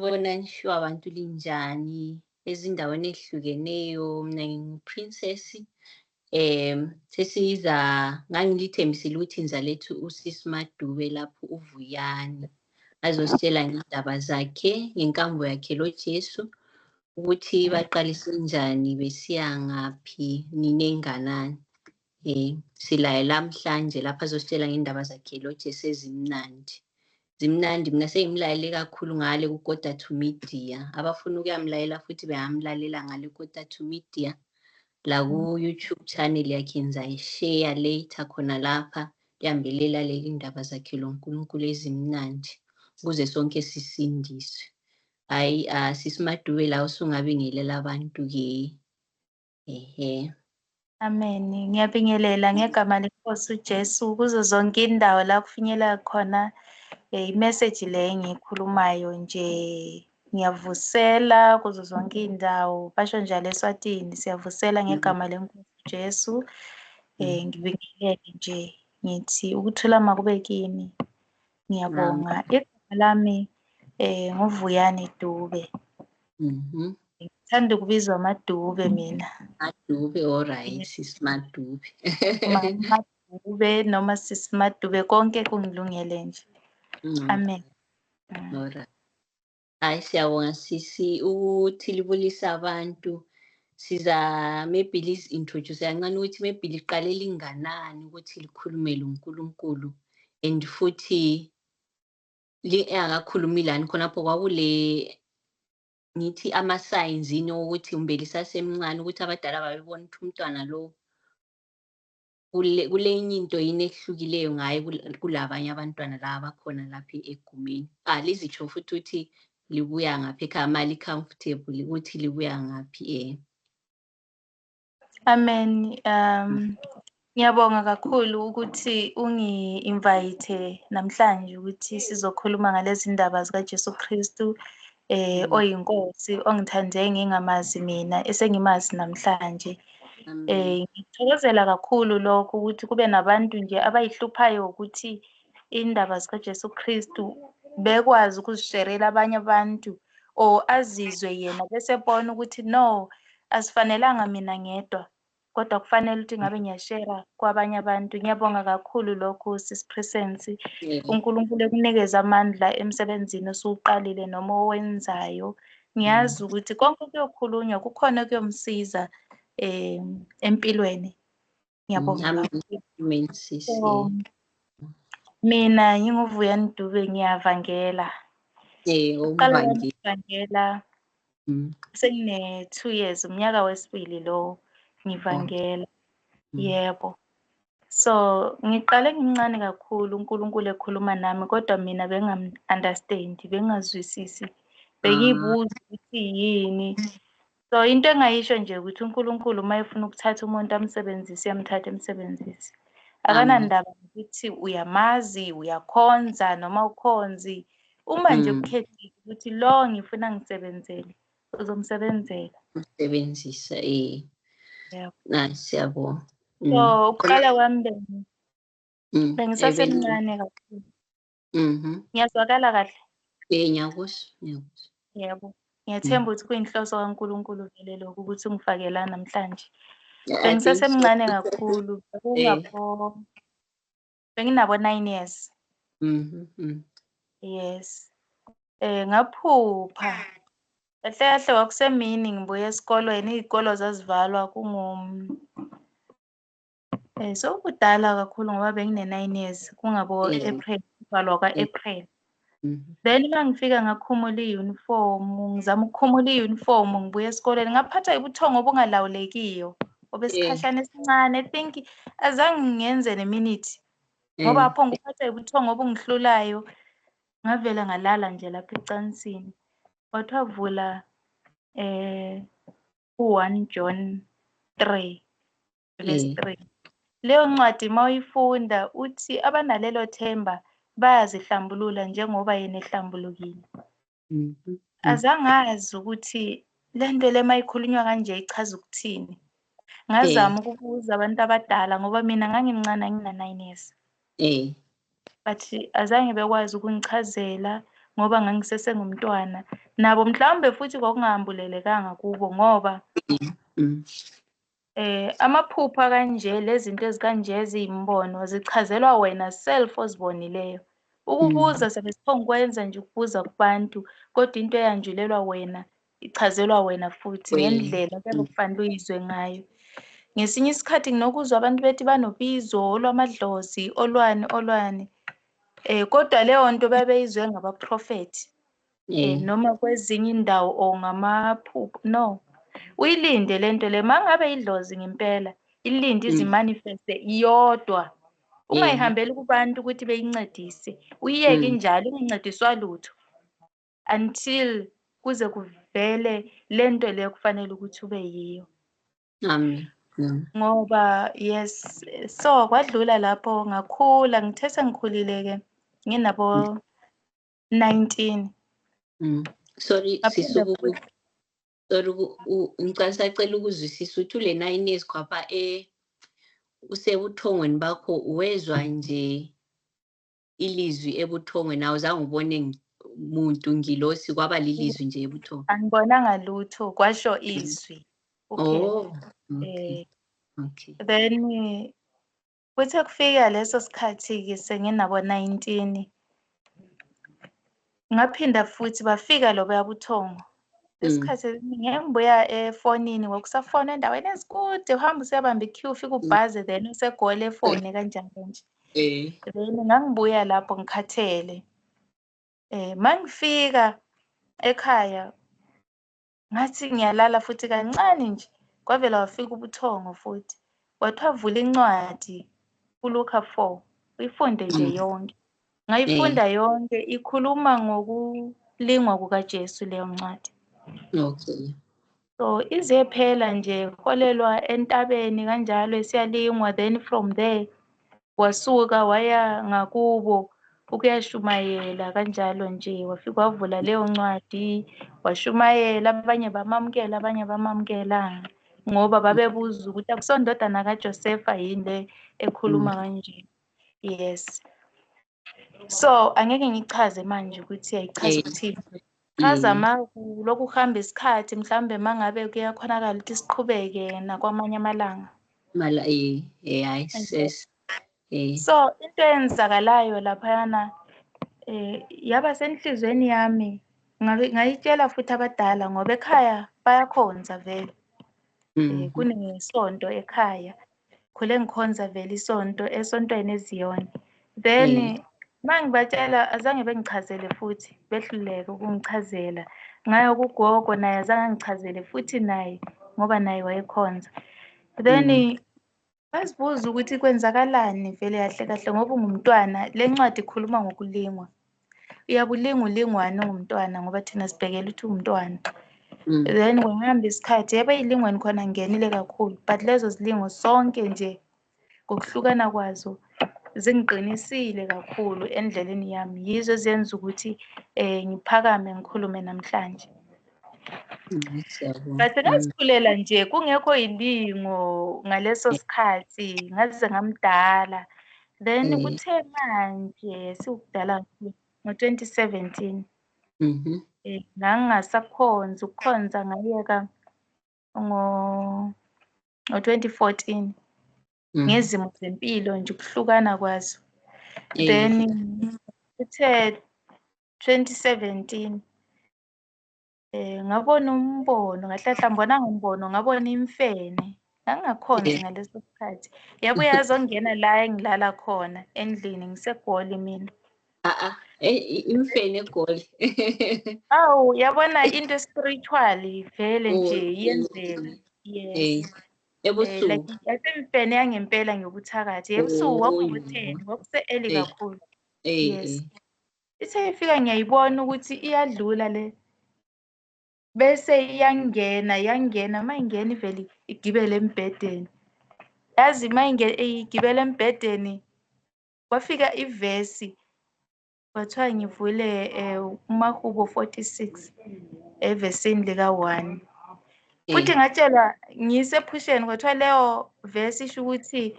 Sanibonani sure abantu linjani ezindaweni ehlukeneyo. Mina ngingu-Princess. Sesiza ngangilithembisile ukuthi ngizaletha usisi Madube lapho uVuyani azositshela ngendaba zakhe, ngenkambo yakhe loJesu, ukuthi baqalise njani, besiya ngaphi, nini enganani. Silaye lamhlanje lapho azositshela ngendaba zakhe loJesu ezimnandi. Zimnandi, mina sengimlalele kakhulu ngale ku-Kota to Media. Abafuna ukuyamlalela futhi bengamlalela ngale Kota to Media. La ku-YouTube channel yakhe ngizayishare later khona lapha. Lihambe lilalela indaba zakhe loNkulunkulu ezimnandi ukuze sonke sisindiswe. Hayi, sisi Madube la usungabingelela abantu-ke. Ehe. Amen. Ngiyabingelela ngegama lenkosi uJesu kuzo zonke indawo la kufinyelela khona i-message le engiyikhulumayo nje. Ngiyavusela kuzo zonke indawo, basho njalo eSwatini, siyavusela ngegama lenkosi uJesu. Ngibingelele nje ngithi ukuthula makube kini. Ngiyabonga. Igama lami nguVuyani Dube. Ngithanda ukubizwa Madube mina. Madube, all right, sisi Madube. Madube noma sisi Madube, konke kungilungele nje. Amen. All right. Hayi, siyabonga sisi ukuthi libulise abantu. Siza maybe lizi-introduce kancane ukuthi maybe liqale linganani ukuthi likhulume loNkulunkulu and futhi engakakhulumi lani khonapho kwakule ngithi ama-signs yini wokuthi kumbe lisasemncane ukuthi abadala babebona ukuthi umntwana lo kulenye into yini ehlukileyo ngaye kulabanye abantwana laba abakhona lapha egumeni. Lizitsho futhi ukuthi libuya ngaphi ekhaya, ma li-comfortable ukuthi libuya ngaphi. Amen. Ngiyabonga kakhulu ukuthi ungi-invite namhlanje ukuthi sizokhuluma ngalezi ndaba zikaJesu Kristu oyinkosi ongithande ngingamazi mina esengimazi namhlanje. Ngithokozela kakhulu lokho ukuthi kube nabantu nje abayihluphayo ukuthi indaba zikaJesu Kristu bekwazi ukuzisherela abanye abantu or azizwe yena bese ebona ukuthi no, asifanelanga mina ngedwa, kodwa kufanele ukuthi ngabe ngiyashera kwabanye abantu. Ngiyabonga kakhulu lokhu Sis Presence. uNkulunkulu ekunikeze amandla emsebenzini osuwuqalile noma owenzayo. Ngiyazi ukuthi konke kuyokhulunywa, kukhona okuyomsiza empilweni. Ngiyabonga kakhulu. Amen, sisi. So, mina nginguVuyani Dube, ngiyavangela. Uqala Umvangeli. Ukuvangela sengine 2 years, umnyaka wesibili lo ngivangela. Yebo. So ngiqale ngimncane kakhulu uNkulunkulu ekhuluma nami, kodwa mina bengam-understand, bengazwisisi. Bengiyibuza ukuthi yini. So into engayisho nje ukuthi uNkulunkulu uma efuna ukuthatha umuntu amsebenzise, uyamthatha emsebenzise. Akanandaba ukuthi uyamazi, uyakhonza noma ukhonzi. Uma nje kukhethile ukuthi lo ngifuna ngisebenzele, uzomsebenzela. Usebenzisa. Yebo. Siyabonga. So ukuqala kwami bengisasemncane kakhulu. Ngiyazwakala kahle? Ngiyakuzwa, ngiyakuzwa. Yebo. Ngiyathemba ukuthi kuyinhloso kaNkulunkulu vele lokhu ukuthi ungifake la namhlanje. Yeah, I think so. Bengisasemncane kakhulu, benginabo 9 years. Yes. Ngaphupha. Kahle kahle kwakusemini ngibuya esikolweni, izikolo zazivalwa kungu sokudala kakhulu ngoba bengine 9 years, kungabo April, kuvalwa kwa-April. Then uma ngifika ngakhumula i-uniform, ngizama ukukhumula i-uniform ngibuya esikoleni, ngaphathwa ubuthongo obungalawulekiyo obesikhashana esincane. I think azange ngiyenze neminute ngoba pho ngiphathwa ubuthongo obungihlulayo, ngavela ngalala nje lapha ecansini. Kwathiwa vula u1 John 3 verse 3. Leyo ncwadi uma uyifunda uthi abanalelo themba bayazihlambulula njengoba yena ehlambulukile. Azangazi ukuthi le nto le mayikhulunywa kanje ichaza ukuthini. Ngazama ukubuza abantu abadala ngoba mina ngangimncane, ngina 9 years. But azange bekwazi ukungichazela ngoba ngangisesengumntwana. Nabo mhlawumbe futhi kwakungahambulelekanga kubo ngoba amaphupho kanje, lezinto ezikanje eziyimbono zichazelwa wena self ozibonileyo. Ukubuza sebesiphongukwenza nje ukubuza kubantu, kodwa into eyanjulelwa wena ichazelwa wena futhi ngendlela okuyabe kufanele uyizwe ngayo. Ngesinye isikhathi nginokuzwa abantu bethi banobizo olwamadlozi olwani olwani, kodwa leyo nto babeyizwe ngabaprofethi noma kwezinye indawo or ngamaphupho. No, uyilinde lento le, mangabe idlozi ngempela ilinde izimanifeste iyodwa, ungayihambeli kubantu ukuthi beyincedise, uyiyeke injalo ungancediswa lutho until kuze kuvele lento le kufanele ukuthi ube yiyo. Amen. Ngoba yes, so kwadlula lapho ngakhula, ngithe sengikhulile ke nginabo 19. Sorry sisuku, sorry, ngicela ukuzwisisa ukuthi ule 9 years khwapha usebuthongweni bakho wezwa nje ilizwi ebuthongweni, awuzange ubone muntu ngilosi, kwaba lilizwi nje ebuthongweni? Angibonanga lutho, kwasho izwi. Oh, okay. Okay. Then kuthe kufika leso sikhathi ke senginabo 19, ngaphinda futhi bafika lo bayabuthongo. Isikhathi ngibuya efonini, ngokusafona endaweni ezikude, uhamba usiyabamba i-queue, ufike ubhaze then usegole efone kanjalo nje. Then ngangibuya lapho ngikhathele. Mangifika ekhaya ngathi ngiyalala futhi kancane nje, kwavela wafika ubuthongo futhi. Kwathiwa vula incwadi kuLuka 4, uyifunde nje yonke. Ngayifunda yonke, ikhuluma ngokulingwa kukaJesu leyo ncwadi. Okay. So ize phela nje holelwa entabeni kanjalo esiyalingwa, then from there wasuka waya ngakubo ukuyashumayela kanjalo nje, wafika wavula leyo ncwadi washumayela, abanye bamamukela abanye bamamukelanga ngoba babebuza ukuthi akusondodana kaJosefa yini le ekhuluma kanje. Yes. So angeke ngichaze manje ukuthi ayichaza ukuthini. Chaza lokhu kuhamba isikhathi, mhlambe mangabe kuyakhonakala ukuthi siqhubeke nakwamanye amalanga. Mala hayi sis. So into eyenzakalayo laphayana yaba senhlizweni yami, ngayitshela futhi abadala ngoba ekhaya bayakhonza vele. Kunesonto ekhaya, khule ngikhonza vele isonto esontweni eZiyoni. Then mangibatshela azange bengichazele futhi, behluleka ukungichazela. Ngayo kugogo naye azange angichazele futhi naye ngoba naye wayekhonza. Then bazibuza ukuthi kwenzakalani vele kahle kahle ngoba ungumntwana, le ncwadi ikhuluma ngokulingwa. Uyabulinga ulingwane ungumntwana ngoba thina sibhekela ukuthi ungumntwana. Then kwahamba isikhathi, yebo ey'lingweni khona ngingenile kakhulu, but lezo zilingo sonke nje ngokuhlukana kwazo zingiqinisile kakhulu endleleni yami, yizo ezenza ukuthi ngiphakame ngikhulume namhlanje. But ngazikhulela nje kungekho yilingo ngaleso sikhathi, ngaze ngamdala. Then kuthe manje siwukudala ngo-2017 ngangingasakhonzi ukukhonza, ngayeka ngo-2014 ngezimo zempilo nje ukuhlukana kwazo. Then kuthe 2017 ngabona umbono, kahle kahle angibonanga umbono, ngabona imfene. Ngangingakhonzi ngaleso sikhathi. Yabuya yazongena la engilala khona endlini, ngiseGoli mina. Imfene eGoli. Awu, yabona into spiritual vele nje iyenzeka. Yes. Ebusuku. Like yasemfene yangempela ngobuthakathi. Ebusuku kwakungu-10, kwakuse-early kakhulu. Yes. Ithe ifika ngiyayibona ukuthi iyadlula le. Bese iyangena, iyangena, mayingena ivele igibele embhedeni. Yazi igibele embhedeni, kwafika ivesi kwathiwa ngivule uMahubo 46 evesini lika-1. Futhi ngatshelwa ngisephusheni kwathiwa leyo vesi isho ukuthi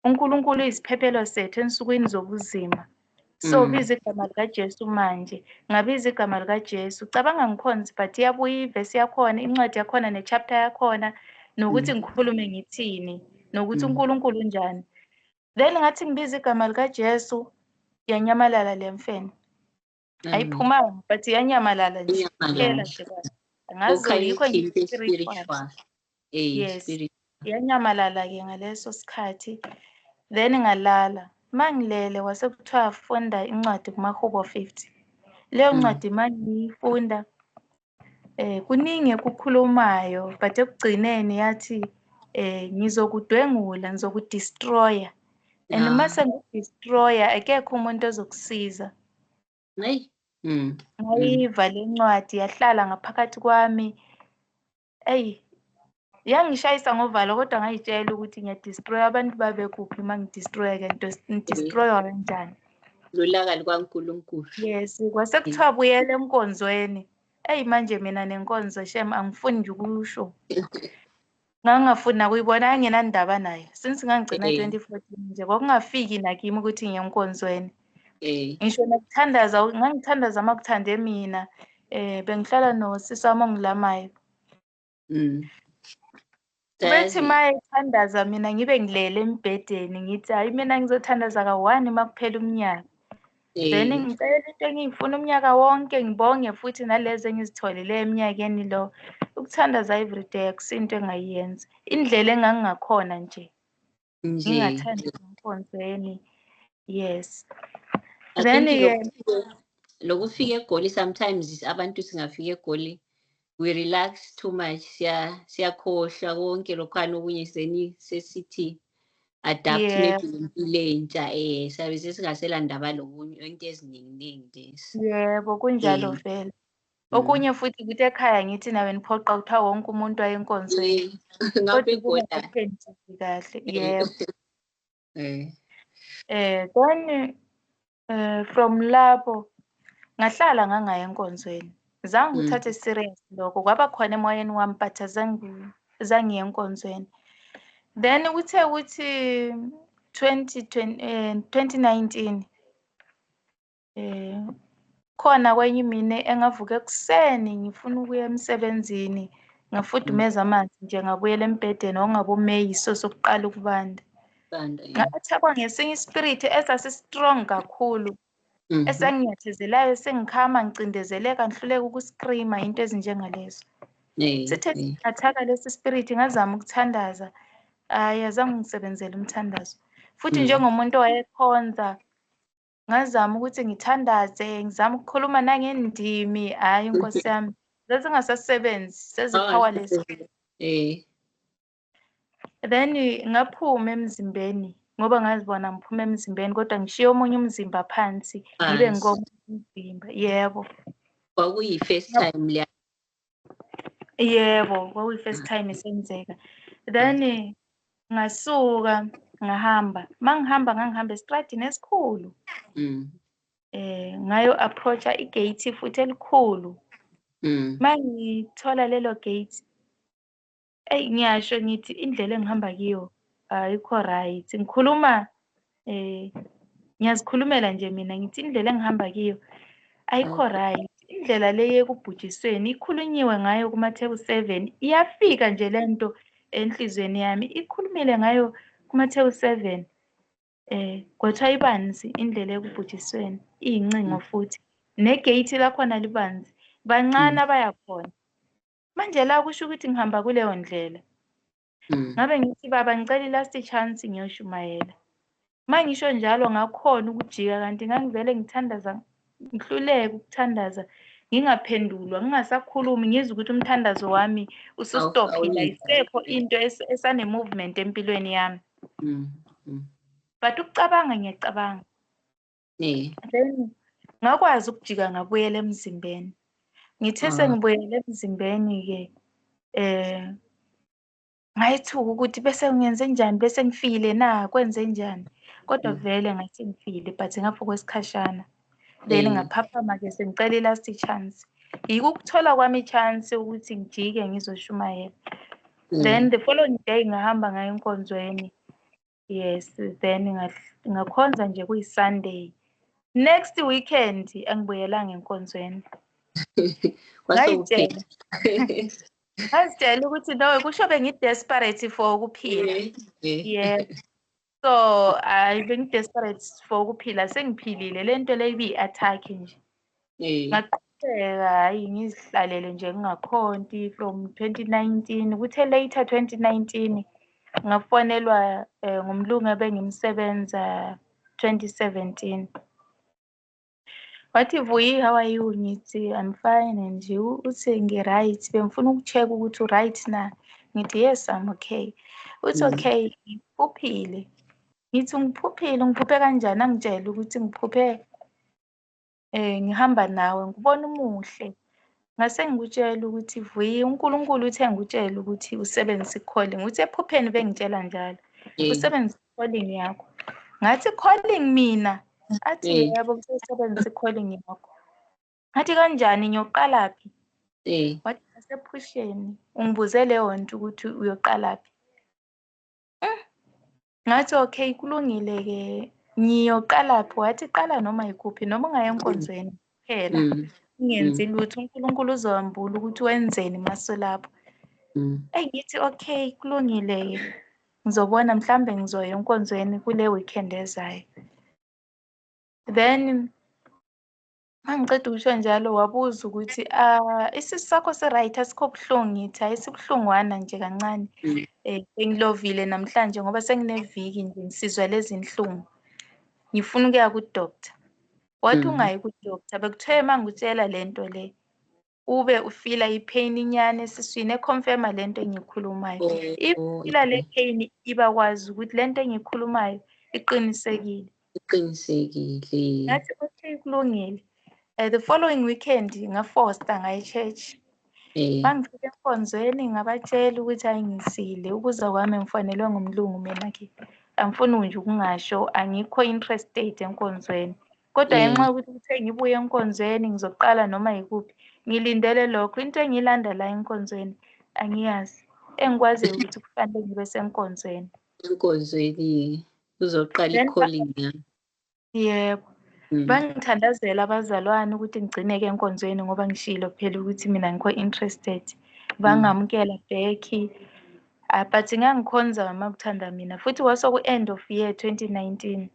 uNkulunkulu uyisiphephelo sethu ensukwini zobuzima. So biza igama likaJesu manje. Ngabiza igama likaJesu. Cabanga ngikhonze, but iyabuya ivesi yakhona, incwadi yakhona ne-chapter yakhona, nokuthi ngikhulume ngithini, nokuthi uNkulunkulu unjani. Then ngathi ngibiza igama likaJesu, yanyamalala le mfene. Ayiphumanga, but iyanyamalala nje. Phela nje kwami. Angazi, yikho ngithi spiritual. Yes. Yanyamalala-ke ngaleso sikhathi. Then ngalala. Mangilele kwase kuthiwa funda incwadi kumaHubo 50. Leyo ncwadi mangiyifunda, kuningi ekukhulumayo, but ekugcineni yathi ngizokudwengula, ngizokudestroya. And mase ngikudestroya, akekho umuntu ozokusiza. Ngayiva le ncwadi, yahlala ngaphakathi kwami. Eyi, yangishayisa ngovalo, kodwa ngayitshela ukuthi ngiyadestroya, abantu babe kuphi uma ngidestroya ke nto, ngidestroywa kanjani? Lolaka lukaNkulunkulu. Yes, kwase kuthiwa buyela enkonzweni. Eyi, manje mina nenkonzo shem angifuni nje ukusho. Ngangingafuni nakuyibona, ngangingenandaba nayo. Since ngangigcina 2014 nje, kwakungafiki nakimi ukuthi ngiye enkonzweni. Ngisho nokuthandaza, ngangithandaza uma kuthande mina. Bengihlala nosisi wami ongilamayo. Bethi uma ethandaza mina ngibe ngilele embhedeni, ngithi hayi, mina ngizothandaza ka-one uma kuphela umnyaka. Then ngicela into engiyifuna umnyaka wonke, ngibonge futhi nalezi engizitholile eminyakeni lo. Ukuthandaza everyday akusinto engayiyenza. Indlela engangingakhona nje. Nje. Ngingathandi enkonzweni. Yes. I Then think ke lokufika eGoli, sometimes abantu singafika eGoli, we relax too much, siyakhohlwa konke lokhwana okunye, seni sesithi adapt maybe nempilo entsha, sabe sesingasela ndaba lokunye, into eziningi lezi. Yebo, kunjalo vele. Okunye futhi ukuthi ekhaya ngithi nawe niphoqa, kuthiwa wonke umuntu aye enkonzweni. Ngapha Kodwa eGoli. Kungaphenduli kahle. Yebo. Then from lapho ngahlala ngangaya enkonzweni. Zange ngithathe serious lokho. Kwaba khona emoyeni wami, but azange zange ngiye enkonzweni. Then kuthe ukuthi 2020, 2019, khona kwenye imini engavuka ekuseni ngifuna ukuya emsebenzini, ngafudumeza amanzi nje, ngabuyela embhedeni, okungabo May, so sokuqala ukubanda. Banda, yeah. Ngathakwa ngesinye ispirit esasi-strong kakhulu, esanginyathezelayo, sengikhama, ngicindezeleka, ngihluleka ukuscreama, into ezinjengalezo. Sithe ngathaka lesi spirit, ngazama ukuthandaza, hhayi, azange ngisebenzele umthandazo. Futhi njengomuntu owayekhonza, ngazama ukuthi ngithandaze, ngizama ukukhuluma nangendimi, hhayi, Nkosi yami, zazingasasebenzi, sezi-powerless. Then ngaphuma emzimbeni, ngoba ngazibona ngiphuma emzimbeni, kodwa ngishiye omunye umzimba phansi, ngibe Phansi. Ngikomunye umzimba, yebo. Kwakuyi-first time leya? Yebo, kwakuyi-first time isenzeka. Then ngasuka ngahamba. Mangihamba ngangihamba estradini esikhulu. Ngayo approacha igate futhi elikhulu. Mangithola lelo gate, eyi, ngiyasho ngithi indlela engihamba kiyo ayikho right. Ngikhuluma, ngiyazikhulumela nje mina, ngithi indlela engihamba kiyo ayikho right. Indlela le yekubhujisweni ikhulunyiwe ngayo kuMathewu 7. Iyafika nje lento enhliziyweni yami. Ikhulumile ngayo kuMathewu 7. Kwathiwa ibanzi indlela ekubhujisweni, iyincingo futhi. Negate lakhona libanzi. Bancane abaya khona. Manje la kusho ukuthi ngihamba kuleyo ndlela. Ngabe ngithi, "Baba, ngicela i-last chance ngiyoshumayela." Mangisho njalo ngakhona ukujika, kanti ngangivele ngithandaza, ngihluleke ukuthandaza, ngingaphendulwa, ngingasakhulumi, ngizwe ukuthi umthandazo wami usustophile, ayisekho into esane-movement empilweni yami. But ukucabanga ngiyacabanga. Then ngakwazi ukujika, ngabuyela emzimbeni. Ngithe sengibuyele emzimbeni-ke, ngayithuka ukuthi bese ngiyenze njani, bese ngifile na, kwenze njani. Kodwa vele ngase ngifile, but ngapha kwesikhashana. Then ngaphaphama-ke sengicela i-last chance. Yiko ukuthola kwami i-chance ukuthi ngijike ngizoshumayela. Then the following day ngahamba ngaya enkonzweni. Yes, then ngakhonza nje kuyi-Sunday. Next weekend angibuyelanga enkonzweni. Ngayitshela. Ngazitshela ukuthi no, kusho bengi-desperate for ukuphila. Yeah. So I bengi-desperate for ukuphila, sengiphilile. Le nto le ibi-attack nje. Ngaqhubeka hayi ngizihlalele nje ngingakhonti from 2019. Kuthe later 2019 ngafonelwa ngumlungu ebengimsebenza 2017. Wathi, "Vuyi, how are you?" Ngithi, "I'm fine, and you?" Uthi, "Ngi-right, bengifuna uku-check ukuthi u-right na." Ngithi, "Yes, I'm okay." Uthi, "Okay, ngiphuphile." Ngithi, "Ngiphuphile, ngiphuphe kanjani?" Angitshela ukuthi ngiphuphe ngihamba nawe, ngikubona umuhle. Ngase ngikutshela ukuthi, "Vuyi, uNkulunkulu uthe ngikutshela ukuthi usebenzise i-calling." Uthi ephupheni bengitshela njalo. "Usebenzise i-calling yakho." Ngathi, "Calling mina?" Athi, "Yebo, usebenzise i-calling yakho." Ngathi, "Kanjani, ngiyoqalaphi?" Wathi, "Ngasephusheni. Ungibuze leyo nto ukuthi uyoqalaphi." Ngathi, "Okay, kulungile-ke, ngiyoqalaphi?" Wathi, "Qala noma yikuphi, noma ungaya enkonzweni kuphela. Ungenzi lutho, uNkulunkulu uzokwambula ukuthi wenzeni masulapho." Eyi, ngithi, "Okay, kulungile-ke. Ngizobona mhlambe ngizoya enkonzweni kule weekend ezayo." Then mangiceda ukusho njalo wabuza ukuthi isisu sakho si-right, asikho buhlungu? Ngithi, "Hhayi, sibuhlungwana nje kancane. Bengilovile namhlanje ngoba sengineviki nje ngisizwa lezi nhlungu. Ngifuna ukuya ku-doctor." Wathi, "Ungayi ku-doctor. Bekuthiwe mangikutshela lento le ube ufila i-pain inyane esiswini e-confirm-a lento engiyikhulumayo. If ufila le pain, ibakwazi ukuthi lento engiyikhulumayo iqinisekile." Iqinisekile. Ngathi, "Okay, kulungile." The following weekend ngafosta ngaya e-church. Mangifika enkonzweni ngabatshela ukuthi hayi, ngisile, ukuza kwami ngifanelwe ngumlungu mina-ke. Angifuni nje ukungasho, angikho interested enkonzweni. Kodwa ngenxa yokuthi kuthe ngibuye enkonzweni ngizoqala noma yikuphi, ngilindele lokho. Into engiyilanda la enkonzweni angiyazi. Engikwaziyo ukuthi kufanele ngibe senkonzweni. Enkonzweni uzoqala i-calling yakho. Yebo. Bangithandazela abazalwane ukuthi ngigcineke enkonzweni ngoba ngishilo phela ukuthi mina angikho interested. Bangamukela back. But ngangikhonza makuthanda mina futhi kwasoku-end of year 2019.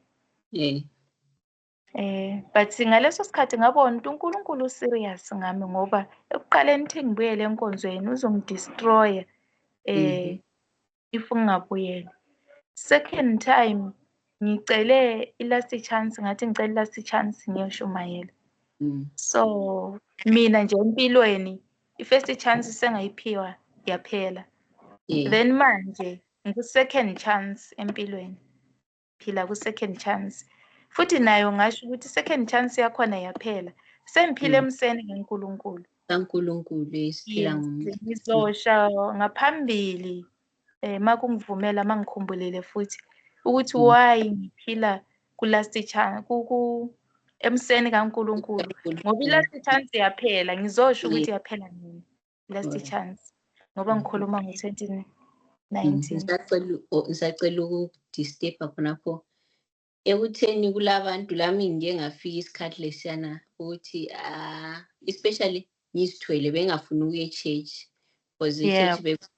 But ngaleso sikhathi ngabona ukuthi uNkulunkulu u-serious ngami ngoba ekuqaleni uthi ngibuyele enkonzweni uzongi-destroy-a if ngingabuyeli. Second time ngicele i-last chance, ngathi ngicela i-last chance ngiyoshumayela. So mina nje empilweni i-first chance sengayiphiwa yaphela. Then manje ngiku-second chance empilweni. Phila ku-second chance. Futhi nayo ngasho ukuthi second chance yakhona yaphela. Sengiphila emseni kaNkulunkulu. KaNkulunkulu esiphila ngomuntu. Ngizosha ngaphambili makungivumela mangikhumbulile futhi ukuthi why ngiphila ku-last chance ku emseni kaNkulunkulu ngoba i-last chance yaphela. Ngizosho ukuthi yaphela nini last chance ngoba ngikhuluma ngo-2019. Ngisacela ukudisturb khonapho ekutheni kulabantu lami ngike ngafika isikhathi lesiyana ukuthi especially ngizithwele bengafuni ukuya e-church because i-church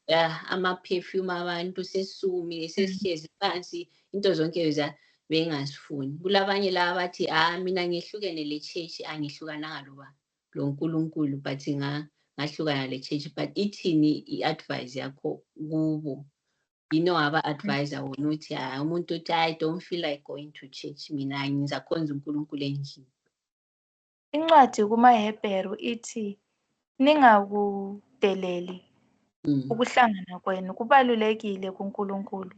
ama-perfume abantu sesisumile sesihlezi phansi into zonke leza bengasifuni. Kulabanye laba abathi mina ngehlukene le church, angihlukananga loba lo nkulunkulu but ngahlukana le church, but ithini i-advice yakho kubo? Yini ongaba-advise wona ukuthi hayi umuntu uthi, "I don't feel like going to church, mina ngizakhonza uNkulunkulu endlini"? Incwadi kumaHebheru ithi ningakudeleli ukuhlangana kwenu, kubalulekile kuNkulunkulu.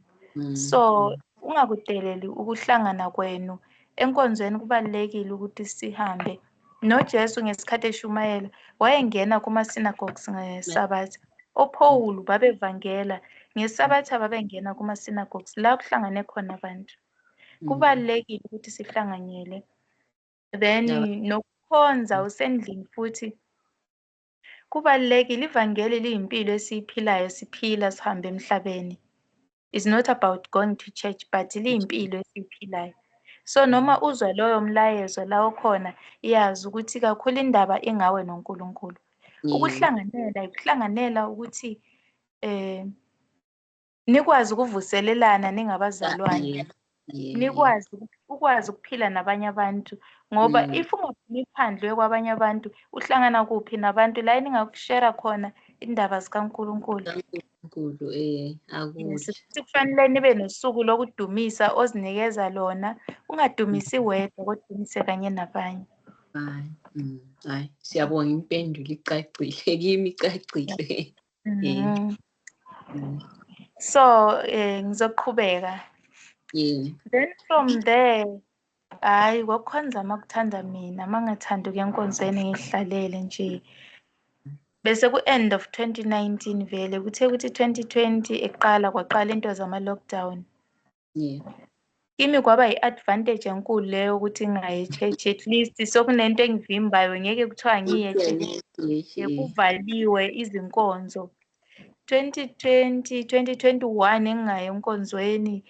So ungakudeleli ukuhlangana kwenu enkonzweni, kubalulekile ukuthi sihambe. NoJesu ngesikhathi eshumayela wayengena kuma-synagogues ngeSabatha. OPaul babevangela ngeSabatha, babengena kuma-synagogues la kuhlangane khona abantu. Kubalulekile ukuthi sihlanganyele. Then nokukhonza usendlini futhi kubalulekile. Ivangeli liyimpilo esiyiphilayo, siphila sihambe emhlabeni. It's not about going to church but liyimpilo esiyiphilayo. So noma uzwa loyo mlayezo la okhona, yazi ukuthi kakhulu indaba ingawe noNkulunkulu. Ukuhlanganela, ukuhlanganela ukuthi nikwazi ukuvuselelana ningabazalwane. Nikwazi ukwazi ukuphila nabanye abantu, ngoba if ungaphumi phandle kwabanye abantu, uhlangana kuphi nabantu la eningakushare khona indaba zikaNkulunkulu. Akuhle. Kufanele nibe nosuku lokudumisa ozinikeza lona, ungadumisi wedwa kodwa udumise kanye nabanye. Hayi, siyabonga, impendulo icacile kimi, icacile. So ngizoqhubeka. Then from there, hayi, kwakukhonza makuthanda mina, mangathanda ukuya enkonzweni ngihlalele nje. Bese ku-end of 2019 vele kuthe ukuthi 2020 eqala kwaqala into zama-lockdown. Kimi kwaba yi-advantage enkulu leyo ukuthi ngingayi e-church, at least sokunento engivimbayo, ngeke kuthiwa ngiye e-church. Kuvaliwe izinkonzo. 2020, 2021 engingayi enkonzweni,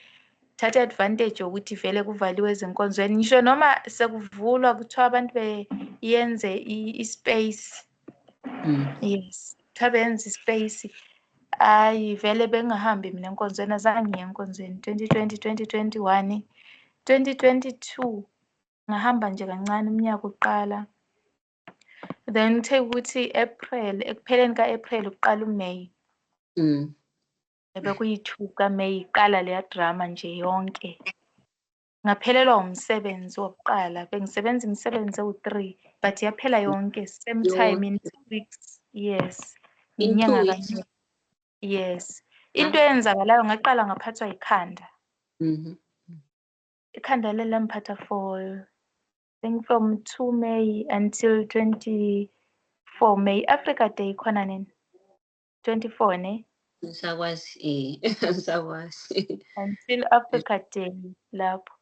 thatha advantage yokuthi vele kuvaliwe ezinkonzweni. Ngisho noma sekuvulwa kuthiwa abantu beyenze i-space. Yes, kuthiwa benze i-space. Hayi, vele bengahambi mina enkonzweni, azange ngiye enkonzweni. 2020, 2021, 2022 ngahamba nje kancane umnyaka uqala. Then kuthe ukuthi April, ekupheleni ka-April kuqala uMay. Bekuyi-2 kaMay iqala leya drama nje yonke. Ngaphelelwa umsebenzi wokuqala, bengisebenza imisebenzi ewu-3, but yaphela yonke same time in 2 weeks. Yes. In 2 Inyanga weeks? kanye. Yes. Into eyenzakalayo, ngaqala ngaphathwa ikhanda. Ikhanda leli lamphatha for I think from 2 May until 24 May. Africa Day khona nini? 24 ne? Ngisakwazi, ngisakwazi. Until Africa Day lapho.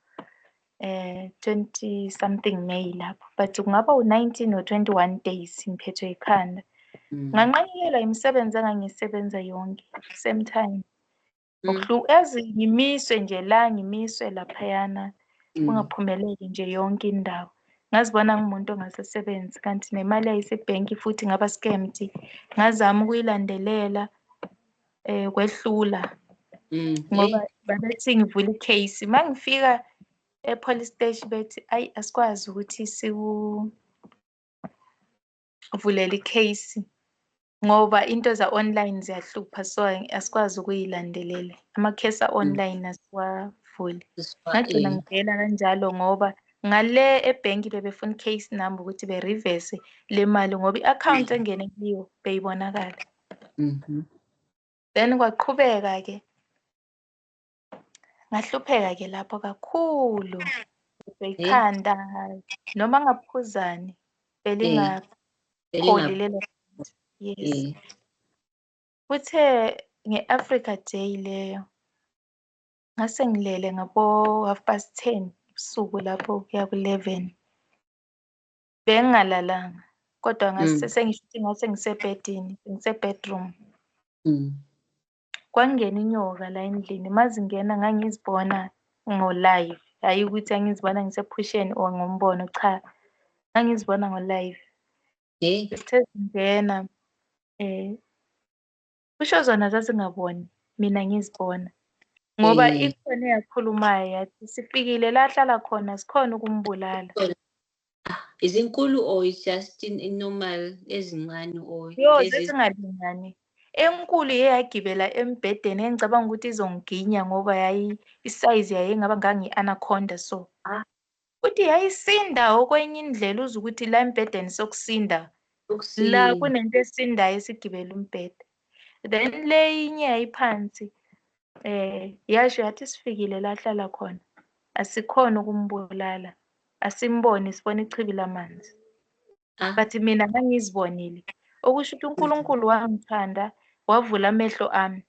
20 something May lapho. But kungaba u-19 or 21 days ngiphethwe ikhanda. Nganqanyelwa imisebenzi engangisebenza yonke same time. Yazi ngimiswe nje la, ngimiswe laphayana, kungaphumeleli nje yonke indawo. Ngazibona ngumuntu ongasasebenzi, kanti nemali yayisebhenki futhi ngaba scammed. Ngazama ukuyilandelela, kwehlula. Ngoba babethi ngivule i-case. Mangifika e-police station bethi ayi, asikwazi ukuthi sikuvulele i-case ngoba into za-online ziyahlupha, so asikwazi ukuyilandelela. Ama-case a-online asiwavuli. Ngagcina ngivela kanjalo ngoba ngale ebhenki bebefuna i-case number ukuthi be-reverse le mali ngoba i-account engene kuyo beyibonakala. Then kwaqhubeka ke, ngahlupheka ke lapho kakhulu. Ikhanda noma ngaphuzani belingapholi lelo. Yes. Kuthe nge-Africa Day leyo ngase ngilele ngabo 10:30 ebusuku lapho kuya ku-11. Bengingalalanga kodwa ngase sengisho ukuthi ngase ngisebhedini, ngise-bedroom. Kwangena inyoka la endlini, mazingena ngangizibona ngo-live. Hhayi ukuthi ngangizibona ngisephusheni or ngombono, cha, ngangizibona ngo-live. Zithe zingena, kusho zona zazingaboni, mina ngizibona. Ngoba ikhona eyakhulumayo yathi sifikile la ahlala khona, sikhona ukumbulala. Izinkulu or it's just in normal ezincane or Yo, lezi zezingalingani. Enkulu yeyagibela embhedeni engicabanga ukuthi izongiginya ngoba yayi isize yaye ingaba ngangi-anaconda so. Uthi yayisinda okwenye indlela uze ukuthi la embhedeni sokusinda. La Sokusinda. kunento esindayo esigibela umbhede. Then le inye yayiphansi, yasho yathi sifikile la ahlala khona. Asikhona ukumbulala. Asimboni, sibona ichibi lamanzi. But mina ngangizibonile. Okusho ukuthi uNkulunkulu wangithanda, wavula amehlo ami,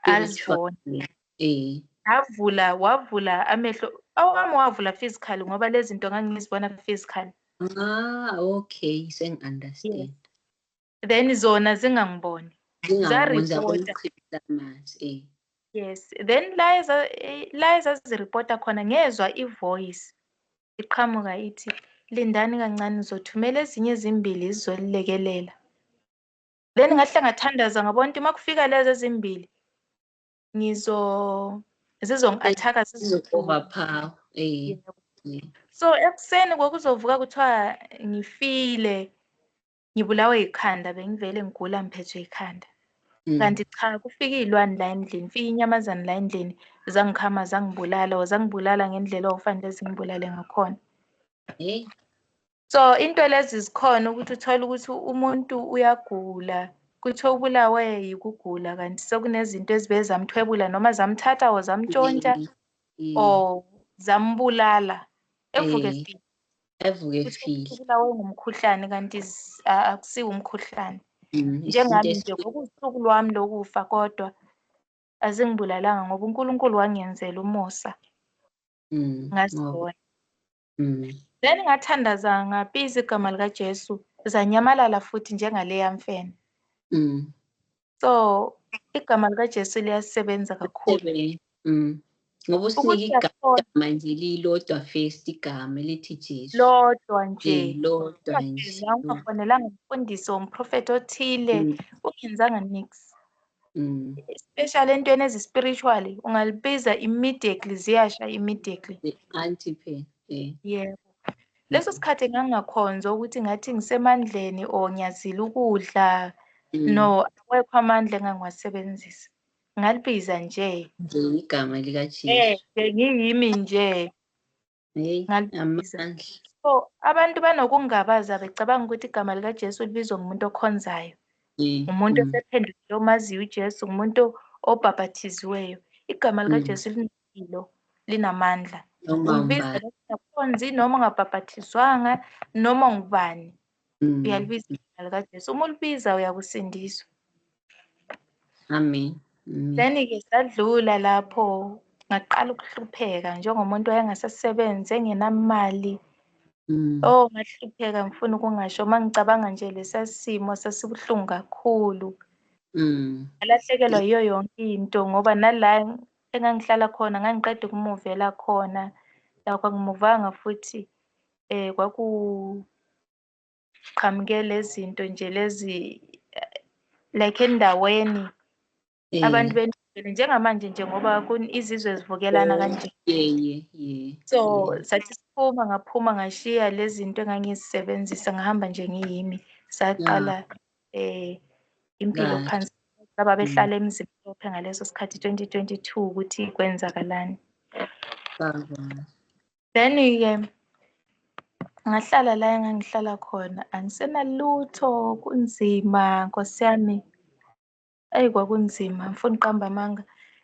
azibona. Avula, wavula amehlo awami, wavula physically ngoba lezi zinto ngangizibona physically. Okay, sengi-understand. Yes. Then zona zingangiboni. Zingangiboni, Zaripota. zabona ichibi lamanzi, Yes. Then la ezaziripota khona ngezwa i-voice. Iqhamuka ithi, lindani kancane, ngizothumela ezinye ezimbili zizonilekelela. Then ngahle ngathandaza, ngabona ukuthi uma kufika lezi ezimbili zizongi-attack-a, zizo-overpower. So ekuseni kwakuzovuka kuthiwa ngifile, ngibulawe ikhanda, bengivele ngigula ngiphethwe ikhanda. Kanti cha, kufika iy'lwane la endlini, fika inyamazane la endlini, zangikhama zangibulala, zangibulala ngendlela okufanele zingibulale ngakhona. So into lezi zikhona ukuthi uthole ukuthi umuntu uyagula, kuthiwa ubulawe yikugula, kanti sekunezinto ezibe zamthwebula noma zamthatha or zamntshontsha or zambulala, evuke efile. Evuke efile. Ubulawe ngumkhuhlane kanti akusiwo umkhuhlane. Njengami nje kwakuwusuku lwami lokufa, kodwa azingibulalanga ngoba uNkulunkulu wangenzela umusa. Ngazibona. Then ngathandaza, ngabiza igama likaJesu, zanyamalala futhi njengaleya mfene. So igama likaJesu liyasebenza kakhulu. Ngoba usinika igama nje lilodwa first, igama elithi Jesu. Lodwa nje. Lodwa nje. Ungafonelanga umfundisi womprofethi othile, ungenzanga nix. Especially entweni ezi-spiritually, ungalibiza immediately, ziyasha immediately. Anti phela. Yebo. Leso sikhathi ngangingakhonza ukuthi ngathi ngisemandleni or ngiyazila ukudla. No, awekho amandla engangiwasebenzisa. Ngalibiza nje. Nje igama likaJesu. Ngiyimi nje. Ngalibiza. So abantu banokungabaza becabanga ukuthi igama likaJesu libizwa ngumuntu okhonzayo. Umuntu osephendukile omaziyo uJesu, ngumuntu obhabhathiziweyo. Igama likaJesu linempilo, linamandla. Ulibiza ungakhonzi noma ungabhabhathizwanga noma ngubani. Uyalibiza igama likaJesu. Uma ulibiza uyakusindiswa. Amen. Then-ke sadlula lapho, ngaqala ukuhlupheka njengomuntu owayengasasebenzi, engenamali. Oh, ngahlupheka, ngifuna ukungasho. Uma ngicabanga nje lesa simo sasibuhlungu kakhulu. Ngalahlekelwa yiyo yonke into, ngoba nala engangihlala khona ngangiqeda ukumuvela khona. La kwangimuvanga futhi kwakuqhamuke lezi zinto nje lezi like endaweni abantu benjele njengamanje nje, ngoba izizwe zivukelana kanje. So sathi siphuma, ngaphuma ngashiya lezi zinto engangizisebenzisa, ngahamba nje ngiyimi. Saqala impilo phansi. Laba behlala eMzimhlophe ngaleso sikhathi 2022 ukuthi kwenzakalani. Then-ke ngahlala la engangihlala khona, angisenalutho, kunzima Nkosi yami. Eyi, kwakunzima, ngifuna uqamba amanga.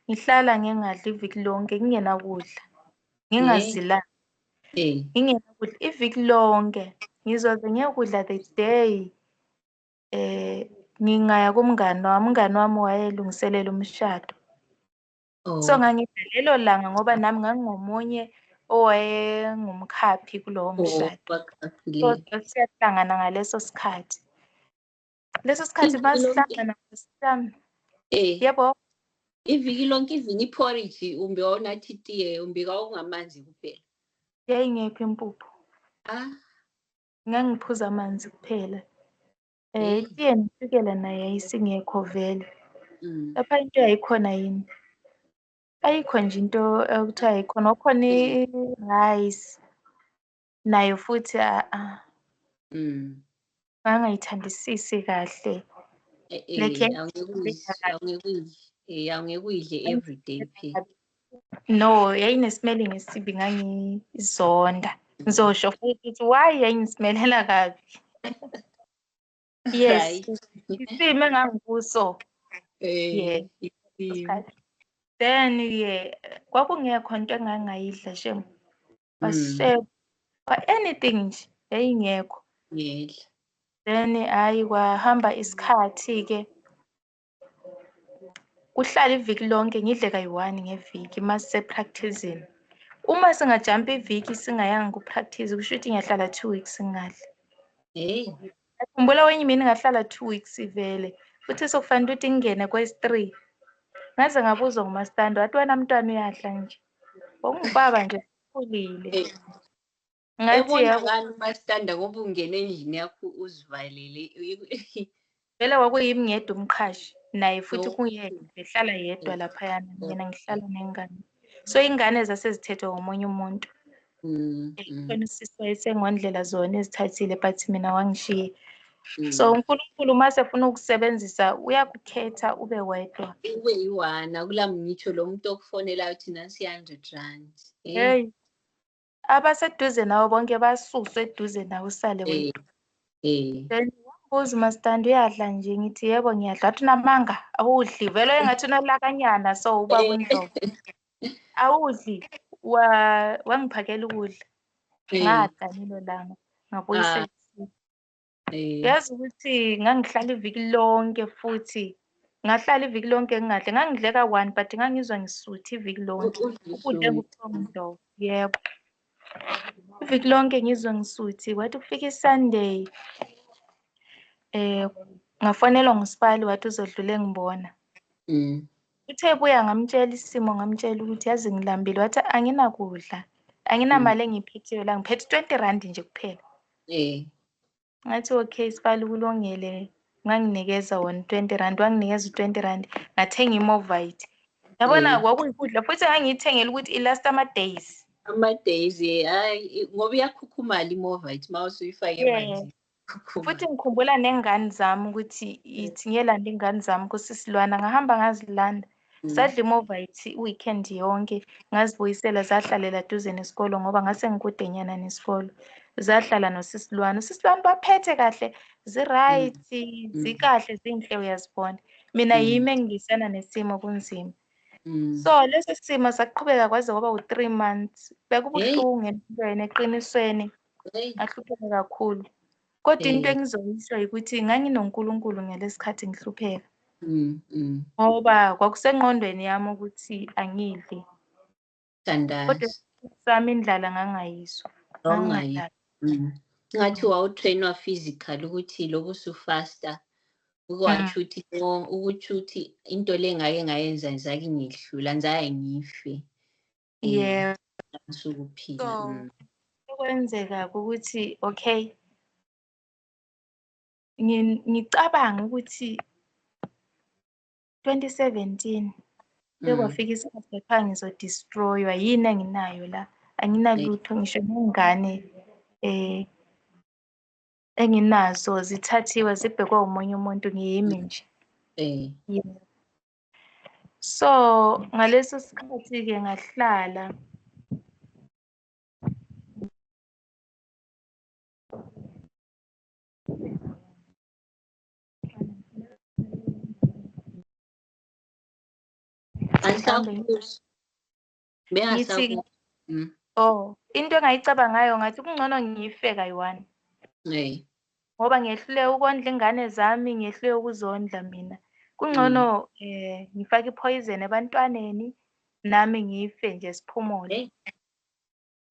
Ngihlala ngingadli iviki lonke, ngingenakudla, ngingazilanga. Ngingenakudla iviki lonke. Ngizoze ngiyokudla the day ngingaya kumngani wami. Umngani wami wayelungiselela umshado. So ngangidla lelo langa ngoba nami ngangingomunye owayengumkhaphi kulowo mshado. So siyahlangana ngaleso sikhathi. Leso sikhathi masihlangana sami. Yebo. Iviki lonke even iporridge umbe wawunathi itiye, umbe kwawungamanzi kuphela. Yayingekho impuphu. Ngangiphuza amanzi kuphela. Itiye neshukela nayo yayisingekho vele. Lapha into yayikhona yini? Ayikho nje into ekuthiwa yayikhona. Kwakukhona i-rice nayo futhi ngangayithandisisi kahle. Awungeke uyidle everyday phela. No, yayine-smelling esibi, ngangizonda. Ngizosho futhi ukuthi why yayingismelela kabi. Yes, isimo engangikuso. Yeah. Then-ke kwakungekho into engangayidla shem. Wasishebo, anything nje yayingekho. Then hhayi kwahamba isikhathi-ke. Kuhlala iviki lonke ngidle kayi-1 ngeviki uma sise-practice-ini. Uma singajampa iviki singayanga ku-practice, kusho ukuthi ngiyahlala 2 weeks ngingadli. Ngikhumbula kwenye imini ngahlala 2 weeks vele. Futhi sekufanele ukuthi ngingene kwesi-3. Ngaze ngabuzwa ngumastandi, wathi wena mntwana uyadla nje. Wawungubaba nje ukhulile. Ngathi yebo. Ebonakala umasitanda ngoba ungena endlini yakho uzivalele. Vele kwakuyimi ngedwa umqhashi, naye futhi No. kuyena behlala yedwa laphayana, mina ngihlala nengane. So ingane zasezithethwe ngomunye umuntu. Khona usisi wayesengondlela zona ezithathile, but mina wangishiya. So uNkulunkulu uma sefuna ukusebenzisa uyakukhetha ube wedwa. Ube yi-one, akula ngitsho lo muntu okufonelayo uthi nansi i-100 rand. Hey. Abaseduze nawe bonke basuswe eduze nawe usale wedwa. Then wangibuza umasitandi uyadla nje, ngithi yebo ngiyadla. Wathi unamanga, awudli. Vele engathi unolakanyana so ubaba uNdlovu. Awudli. Wangiphakela ukudla. Ngadla lelo langa, ngabuyisa. Yazi ukuthi ngangihlala iviki lonke futhi. Ngahlala iviki lonke ngingadli. Ngangidle ka-1 but ngangizwa ngisuthi iviki lonke. Ukudla enguthongo. Yebo. Iviki lonke ngizwa ngisuthi. Kwathi kufika iSunday, ngafonelwa ngusipali wathi uzodlula engibona. Uthe ebuya ngamtshela isimo, ngamtshela ukuthi yazi ngilambile. Wathi anginakudla, anginamali engiyiphetheyo la, ngiphethe 20 rand nje kuphela. Ngathi okay sipali kulungile, nganginikeza wona 20 rand, wanginikeza u-20 rand, ngathenga iMovite. Yabona kwakuyikudla futhi ngangiyithengela ukuthi ilast ama-days. Ama-days, hayi ngoba iyakhukhumala iMovite uma usuyifake emanzini. Futhi ngikhumbula nengane zami ukuthi ithi ngiyelanda ingane zami kusisilwana, ngahamba ngazilanda. Sadla iMovite i-weekend yonke, ngazibuyisela zahlalela duze nesikolo ngoba ngase ngikude nyana nesikolo. Zahlala nosisilwane. Usisilwane baphethe kahle, zi-right, zikahle, zinhle uyazibona. Mina yimi engilwisana nesimo kunzima. So leso simo saqhubeka kwaze kwaba u-3 months. Bekubuhlungu empilweni, eqinisweni. Ngahlupheka kakhulu. Kodwa into engizoyisho ukuthi nganginoNkulunkulu ngalesikhathi ngihlupheka. Ngoba kwakusengqondweni yami ukuthi angidli. Kodwa sami indlala ngangayizwa. Ngathi wawutrainwa physical ukuthi lobu usufasta ukwatsho ukuthi ukuthi uthi into le ngake ngayenza ngizake ngihlula ngizake ngife. Yeah. Sukuphila. So kwenzeka ukuthi okay ngicabanga ukuthi 2017 bekwafika isikhathi lapha ngizodestroywa yini enginayo la, anginalutho ngisho nengane enginazo zithathiwe zibhekwe omunye umuntu, ngiyimi nje. So ngaleso sikhathi ke ngahlala Oh, into engayicabangayo ngathi kungcono ngife kayi-1. Ngoba ngehluleka ukondla ingane zami, ngehluleka ukuzondla mina. Kungcono ngifake ipoison ebantwaneni nami ngife nje siphumule.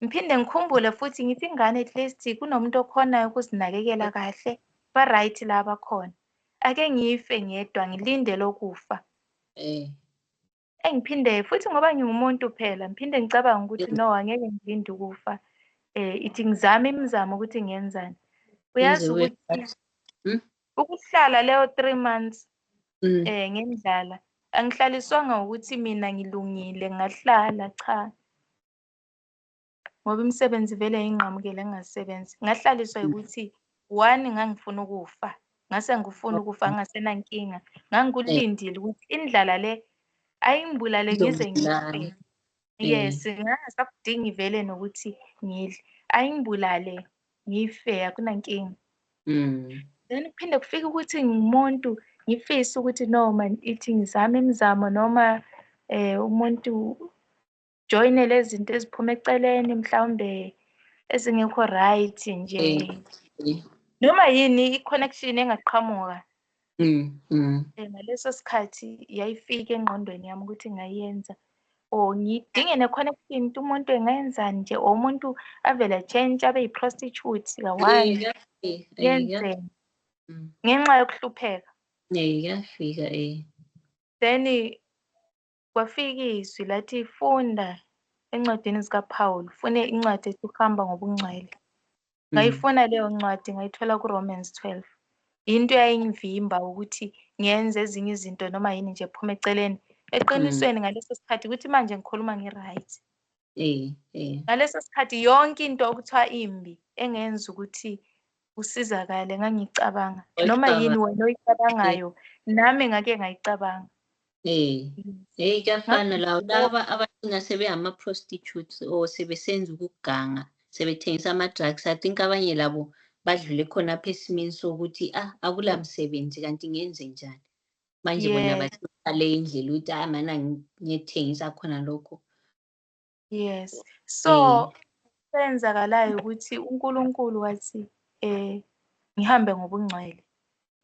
Ngiphinde ngikhumbule futhi ngithi ingane at least kunomuntu okhonayo ukuzinakekela kahle, ba right la abakhona. Ake ngife ngedwa ngilinde lokufa. Engiphinde futhi ngoba ngingumuntu phela, ngiphinde ngicabanga ukuthi no angeke ngilinde ukufa. Ithi ngizame imizamo ukuthi ngiyenzani. Uyazi ukuthi ukuhlala leyo 3 months ngendlala angihlaliswanga ukuthi mina ngilungile ngahlala, cha. Ngoba imisebenzi vele yayinqamukile ngingasebenzi. Ngahlaliswa ukuthi one ngangifuna ukufa, ngase ngifuna ukufa ngingasenankinga. Ngangikulindile ukuthi indlala le ayingibulale ngize ngife. Yes, ngangasakudingi vele nokuthi ngidle. Ayingibulale ngife akunankinga. Then kuphinde kufike ukuthi ngingumuntu ngifise ukuthi noma ithi ngizame imizamo noma umuntu joyine lezi zinto eziphuma eceleni mhlawumbe ezingekho right nje. Noma yini i-connection engaqhamuka. Ngaleso sikhathi yayifika engqondweni yami ukuthi ngayenza or ngidinge ne-connection ukuthi umuntu engayenzani nje, or umuntu avele change abe yi-prostitute ka-one yenzeni ngenxa yokuhlupheka. Iyafika. Then kwafika izwi lathi funda encwadini zikaPaul, ufune incwadi ethi ukuhamba ngobungcwele. Ngayifuna leyo ncwadi, ngayithola ku-Romans 12. Into eyayingivimba ukuthi ngenze ezinye izinto noma yini nje ephuma eceleni. Eqinisweni ngaleso sikhathi, ukuthi manje ngikhuluma ngi-right. Ngaleso sikhathi yonke into okuthiwa imbi engenza ukuthi usizakale ngangicabanga. Noma yini wena oyicabangayo, nami ngake ngayicabanga. Kuyafana lawo laba abagcina sebengama-prostitutes or sebesenza ukuganga, sebethengisa ama-drugs. I think abanye labo badlule khonapha esimeni sokuthi akula msebenzi kanti ngenze njani. Manje bona bathatha le indlela ukuthi mana ngiyethengisa khona lokho. Yes. So senzakalayo ukuthi uNkulunkulu wathi ngihambe ngobungcwele.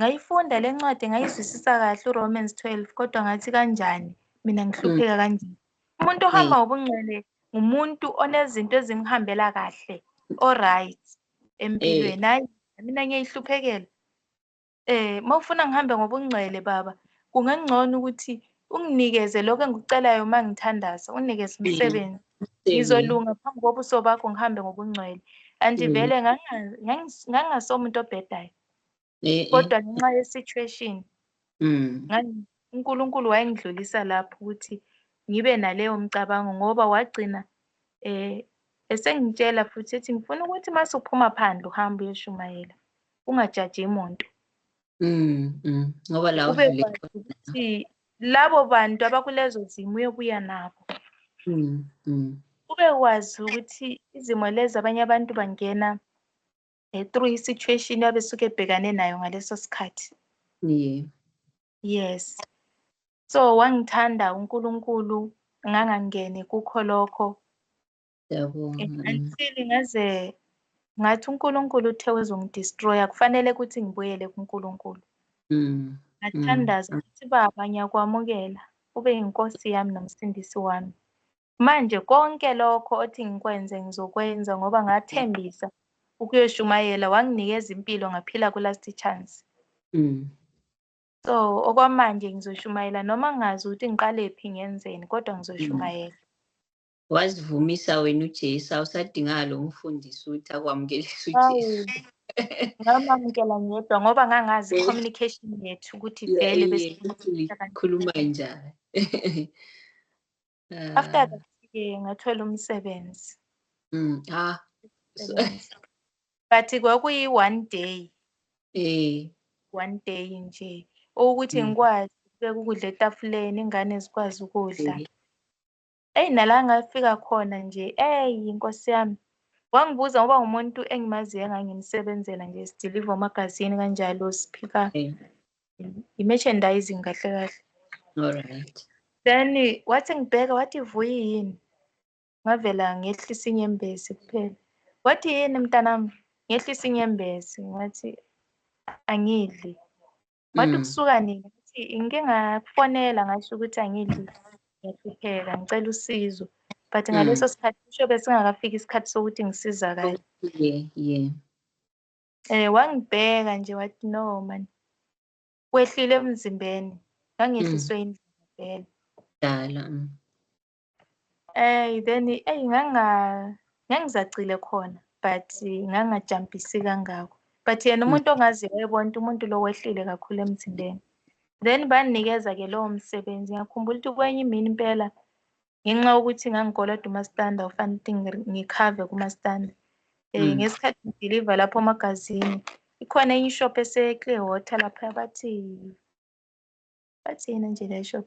Ngayifunda le ncwadi ngayizwisisa kahle uRomans 12, kodwa ngathi kanjani mina ngihlupheka kanjani. Umuntu ohamba ngobungcwele ngumuntu onezinto ezimhambela kahle, alright empilweni. Hayi mina ngiyayihluphekela. Mawufuna ngihambe ngobungcwele baba, kungangcono ukuthi unginikeze lokho engikucelayo uma ngithandaza, unginikeze umsebenzi. Ngizolunga phambi kobuso bakho ngihambe ngobungcwele. And vele ngangasomuntu obhedayo. Kodwa ngenxa ye-situation, uNkulunkulu wayengidlulisa lapho ukuthi ngibe naleyo mcabango, ngoba wagcina esengitshela futhi ethi ngifuna ukuthi mase uphuma phandle uhambe uyoshumayela, ungajaji umuntu. Ngoba la ube ukuthi labo bantu abakulezo zimo uyobuya nabo. Ube wazi ukuthi izimo lezi abanye abantu bangena through i-situation abesuke ebhekane nayo ngaleso sikhathi. Yes. So wangithanda uNkulunkulu, ngangangeni kukho lokho. Until ngaze ngathi uNkulunkulu uthe uzongidestroya, kufanele ukuthi ngibuyele kuNkulunkulu. Ngathandaza ukuthi baba ngiyakwamukela, ube yinkosi yami nomsindisi wami. Manje konke lokho othi ngikwenze ngizokwenza, ngoba ngathembisa ukuyoshumayela, wanginikeza impilo ngaphila ku last chance. So okwamanje ngizoshumayela noma ngingazi ukuthi ngiqale phi ngenzeni, kodwa ngizoshumayela. Wazivumisa wena uJesu, awusadinganga lo mfundisi ukuthi akwamukelise uJesu. Ngamamukela ngedwa ngoba ngangazi communication yethu ukuthi vele besikhuluma kanjani. After that ke ngathola umsebenzi. But kwakuyi one day. One day nje ukuthi ngikwazi ukubeka ukudla etafuleni, ingane zikwazi ukudla. Nala ngafika khona nje, inkosi yami. Wangibuza ngoba ngumuntu engimaziyo engangimsebenzela nje, sideliver magazine kanjalo, siphika i-merchandising kahle kahle. Alright. Then wathi ngibheka wathi vuyi yini? Ngavela ngehlisa inyembezi kuphela. Wathi yini mntanami? Ngehlisa inyembezi ngathi angidli. Wathi kusuka nini? Ngathi ngike ngafonela ngasho ukuthi angidli, ngiyahlupheka, ngicela usizo. But ngaleso sikhathi kusho besingakafiki isikhathi sokuthi ngisizakale. Wangibheka nje wathi no man. Wehlile emzimbeni. Ngangehliswe indlela vele. Dala. Then ngangizacile khona, but ngangajampisi kangako. But yena umuntu ongaziyo wayebona ukuthi umuntu lo wehlile kakhulu emzimbeni. Then banginikeza ke lowo msebenzi. Ngiyakhumbula ukuthi kwenye imini impela ngenxa yokuthi ngangikoloda umastanda, ufanele ukuthi ngikhave kumastanda. Ngesikhathi ngideliver lapho magazini, ikhona enye ishop ese-Clearwater lapha, bathi yini nje le shop?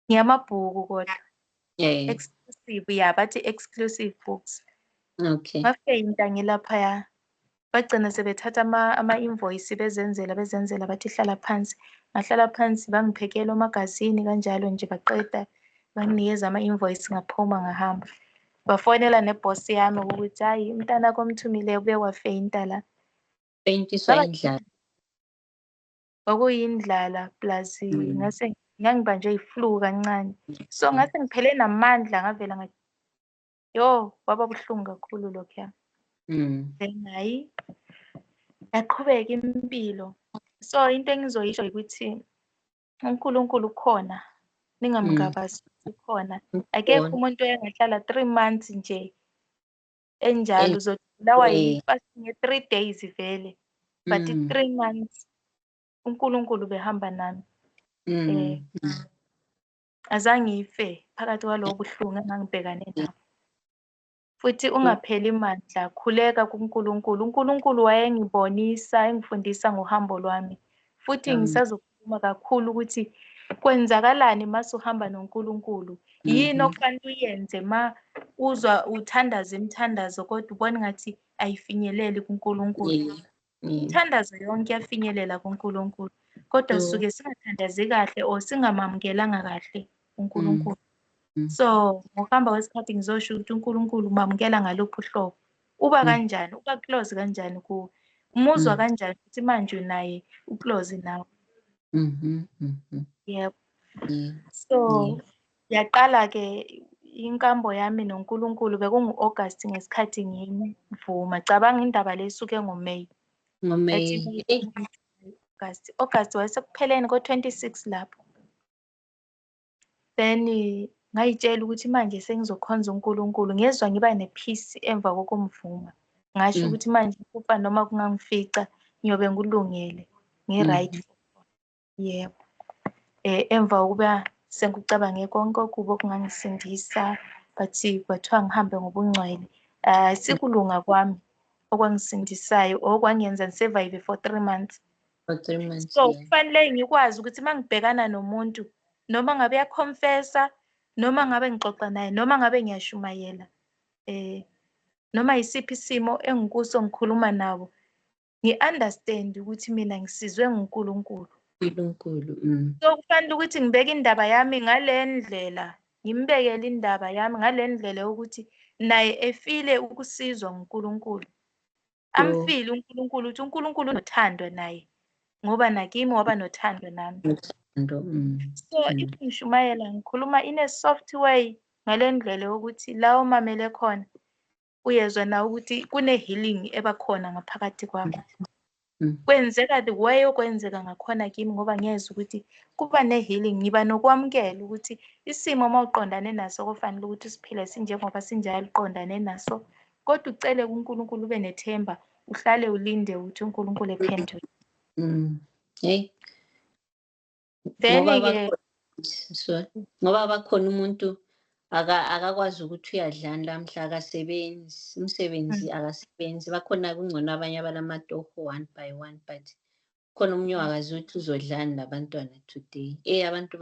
Ngiyamabhuku kodwa. Exclusive, bathi exclusive books. Okay. Ngafeyinta ngilaphaya. Bagcina sebethatha ama-invoice bezenzela bathi hlala phansi. Ngahlala phansi bangiphekela omagazini kanjalo nje, baqeda banginikeza ama-invoice ngaphuma ngahamba. Bafonela neboss yami ukuthi hayi umntana komthumileyo ubuye wafeyinta la. Feyintiswa indlala. Kwakuyindlala plus ngase ngangibanjwe yi-flu kancane. So ngase ngiphele namandla ngavela ngathi yo kwaba buhlungu kakhulu lokhuya. Then hayi yaqhubeka impilo. So into engizoyisho ukuthi uNkulunkulu ukhona. Ningamngabazi ukhona. Akekho umuntu oyengahlala 3 months nje enjalo, uzobulawa yi-fasting nge-3 days vele. But 3 months uNkulunkulu behamba nami. Azange ngife phakathi kwalobo buhlungu engangibhekane nabo. Futhi ungapheli mandla, khuleka kuNkulunkulu. uNkulunkulu wayengibonisa, engifundisa ngohambo lwami. Futhi ngisazokhuluma kakhulu ukuthi kwenzakalani masuhamba noNkulunkulu. Yini okufanele uyenze ma uzwa uthandaza imithandazo kodwa ubona ngathi ayifinyeleli kuNkulunkulu. Imithandazo yonke iyafinyelela kuNkulunkulu, kodwa suke singathandazi kahle or singamamukelanga kahle uNkulunkulu. So ngokuhamba kwesikhathi ngizosho ukuthi uNkulunkulu umamukela ngaluphi uhlobo, uba kanjani, uba close kanjani kuwe, umuzwa kanjani ukuthi manje naye uclose nawe. Yebo. So yaqala ke inkambo yami noNkulunkulu bekungu-August ngesikhathi ngimvuma. Cabanga indaba le isuke ngoMay. NgoMay. August wayesekupheleni ko-26 lapho. Then ngayitshela ukuthi manje sengizokhonza uNkulunkulu. Ngezwa ngiba ne-peace emva kokumvuma. Ngasho ukuthi manje kufa noma kungangifica ngiyobe ngilungele, ngi-right. Yebo. Emva kokuba sengikucabange konke okubi okungangisindisa, but kwathiwa ngihambe ngobungcwele. Sikulunga kwami okwangisindisayo, okwangenza ngisurvive for 3 months. For 3 months. So kufanele ngikwazi ukuthi mangibhekana nomuntu, noma ngabe uyaconfessa, noma ngabe ngixoxa naye, noma ngabe ngiyashumayela, noma yisiphi isimo engikuso ngikhuluma nabo, ngi-understand ukuthi mina ngisizwe nguNkulunkulu. uNkulunkulu. So kufanele ukuthi ngibeke indaba yami ngale ndlela, ngimbekele indaba yami ngale ndlela yokuthi naye efile ukusizwa nguNkulunkulu. Amfile uNkulunkulu ukuthi uNkulunkulu unothando naye, ngoba nakimi waba nothando nami. So if ngishumayela ngikhuluma in a soft way ngale ndlela yokuthi la omamele khona uyezwa na ukuthi kune healing ebakhona ngaphakathi kwami. Kwenzeka the way okwenzeka ngakhona kimi, ngoba ngiyezwa ukuthi kuba ne healing, ngiba nokwamukela ukuthi isimo mawuqondane naso kufanele ukuthi siphile sinjengoba sinjalo, uqondane naso, kodwa ucele kuNkulunkulu ube nethemba, uhlale ulinde ukuthi uNkulunkulu ephendule. Hey. Ngoba bakhona umuntu akakwazi ukuthi uyadlani lamhla, akasebenzi, umsebenzi akasebenzi. Bakhona kungcono abanye abalamatoho one by one, but khona omunye akazi ukuthi uzodlani labantwana today. Abantu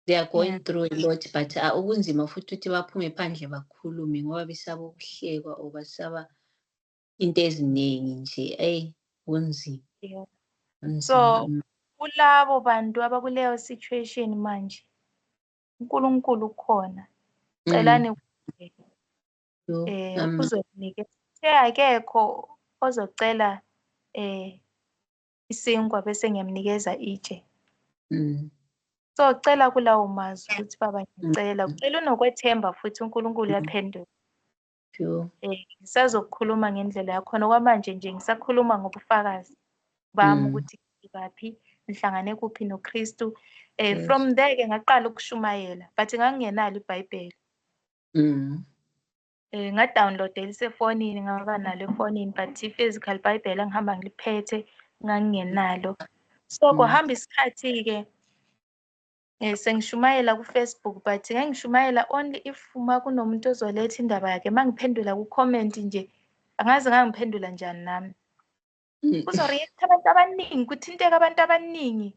they are going through a lot, but okunzima futhi ukuthi baphume phandle bakhulume ngoba besaba ukuhlekwa or basaba into eziningi nje. Kunzima. So kulabo bantu abakuleyo situation manje, uNkulunkulu ukhona. Celani uzokunikeza. Akekho ozocela isinkwa bese ngiyamnikeza itshe. So cela kulawo mazwi ukuthi baba ngiyacela, ucela unokwethemba futhi uNkulunkulu uyaphendula. Ngisazokukhuluma ngendlela yakhona kwamanje nje, ngisakhuluma ngobufakazi bami ukuthi ngikaphi, ngihlangane kuphi noKristu. From there ke ngaqala ukushumayela, but ngangingenalo iBhayibheli. Ngadownloada elisefonini, ngaba nalo efonini, but i-physical Bible engihamba ngiliphethe ngangingenalo. So kuhamba isikhathi ke sengishumayela ku-Facebook, but ngangishumayela only if uma kunomuntu ozoletha indaba yakhe, mangiphendula ku-comment nje, angazi ngangiphendula njani nami. Kuzoreact abantu abaningi, kuthinteka abantu abaningi.